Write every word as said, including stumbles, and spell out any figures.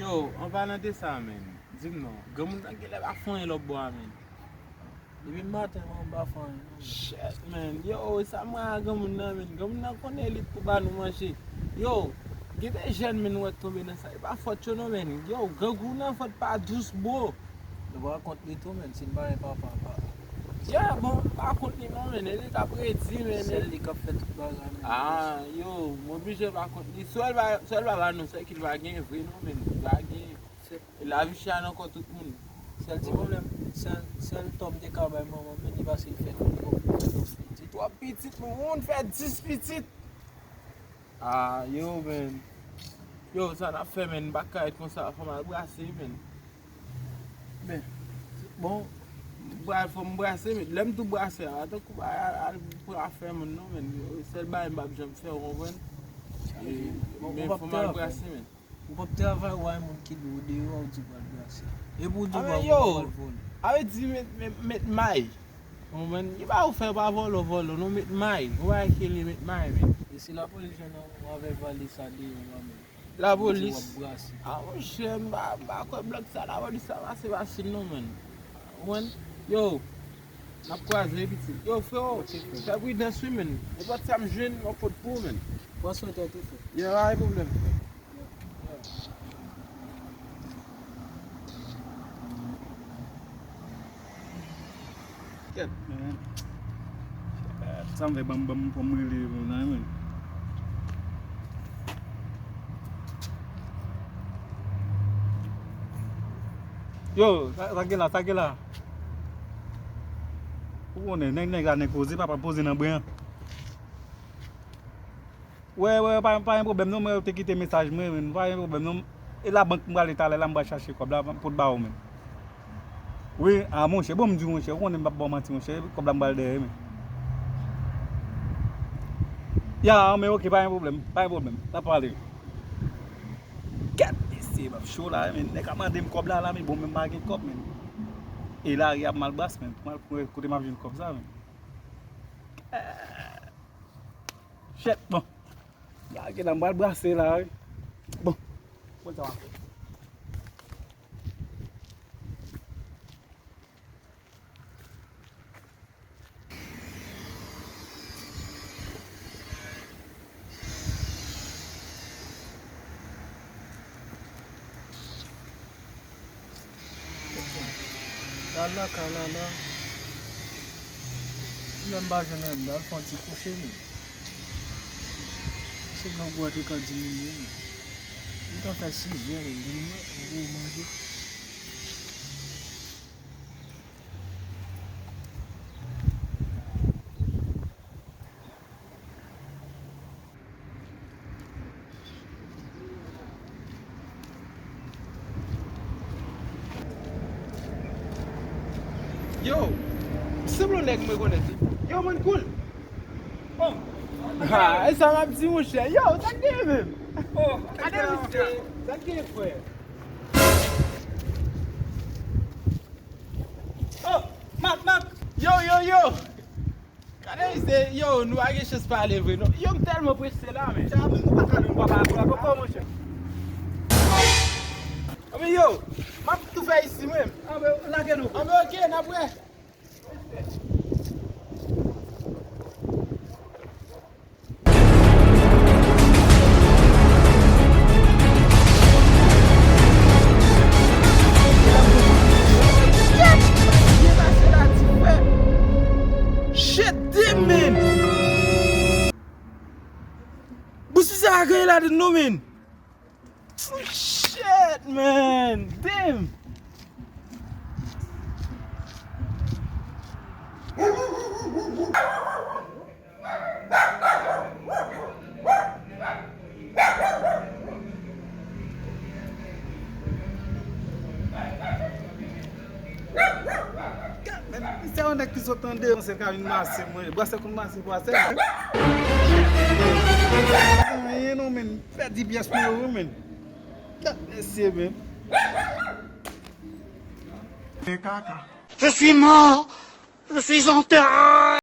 Yo, an palan de sa, men, di m non, granmoun nan genlè pa fè anyen lòt bò a, men. Depi maten, mwen pa fè anyen, non, men. Shit, men. Yo, sa mwen a granmoun nan, men. Granmoun nan konnen elit pou ba nou manje. Yo, gen de jèn, men, nou wè k tonbe nan sa. E pa fòt yo, non, men. Yo, grangou nan fòt pa dous, bro. Nou pa kont li tou, men. Si n pa gen papa, pa. Ya, bon, pa kont li, non, men. E li k ap redi, men. Sèl li k ap fè tout bagay, men. Ah, yo, mwen oblije pa kont li. Sèl pa, sèl pa ba nou, sèl ki l pa gen vre, non, men. Li pa gen. Lavi chè a nan kò tout moun. Sèl ti pwoblèm, sèl, sèl tòm te ka bay manman m, men li pase l fè twòp, twòp pitit. Twòp pitit, moun fè dis pitit. Ah, yo, men. Yo, sa n ap fè, men? M pa ka ret konsa, fò m al brase, men. Men, bon. Bra-, fò m brase, men. Lè m tou brase a, tankou al, al pran afè moun, non, men. Yo, sèl bagay m p ap janm fè, ou konprann? E, bon, men fò m al brase, men. Ou p ap travay, ou wè moun ki dwe deyò, ou di w pral brase. Epi ou di w pral vòlò. A, men yo, a vle di met, met, met may. Ou konprann? Li pa ou fè pa vòlò, vòlò, non, met may. Ou wè ki li met may, men. E si lapolis jwenn ou avèk valiz sa deyò la, men. Lapolis? Ou di w ap brase. A, monchè, m pa, m pa kwè blòk sa, lapolis sa pase fasil, non, men. Ou konprann? Yo, n ap kwaze, pitit. Yo, freo, fè pridans, wi, men. Nenpòt sa m jwenn, m ap pot pou ou, men. Pran swen tèt ou, frè. Yo, pa gen pwoblèm. Kèt, men. Sa m fè, ban m, ban m, ban m rele moun nan, men. Yo, sa, sa gen la, sa gen la. Ou konnen, nèg, nèg la, nèg poze, papa poze nan bren an. Wè, wè, pa, pa gen pwoblèm non, mwen yo te kite mesaj mwen, men pa gen pwoblèm non. E labank m prale talè la, m pral chache kòb la pou t ba ou, men. Wi, a, monchè, bon, m di, monchè, ou konnen m p ap ba w manti, monchè, kòb la m pral dèyè, men. Ya, men oke, pa gen pwoblèm, pa gen pwoblèm, n ap pale. Kèt, mesye, m ap cho la, men, nèg ap mande m kòb la, la, men bon, men m pa gen kòb, men. E lari ap mal bras, men, pou m al kote m ap jwenn kòb sa, men. Shit, bon. Lage la, m pral brase la, wi. Bon. Bon, sa w ap fè. Kalala, kalala. Menm pa jwenn anyen, m al fè yon ti kouche, men. Se grangou a te ka diminye, men. Li ka fè sizè, men, li mwen, mwen manje. Yo, sanble yon nèg mwen konèt wi. Yo, man, cool. Oh. Ha, e sa m ap di, monchè. Yo, sa k genyen menm? Oh, gade misye. Sa k genyen, frè? Oh, Mak, Mak. Yo, yo, yo. Gade misye, yo, nou pa gen chans pale vre non. Yo, m tèlman prese la, men. Sa, men nou pa ka, nou pa pale, poko, monchè. Anben, yo, m ap tou fè isi, mwen. Anben, lage nou. Anben, oke, n ap wè. Shit, damn, man! Bouch misye pa gen ladan non, man! Shit, man! Damn! Men, se yon nèg ki sot andeyò, se ka vin mase mwen. Brasè konn mase brasè. Anyen non, men. Pèdi pyès mwen yo, men. Gad mesye, men. E kaka. Je suis mort. Je suis enterré.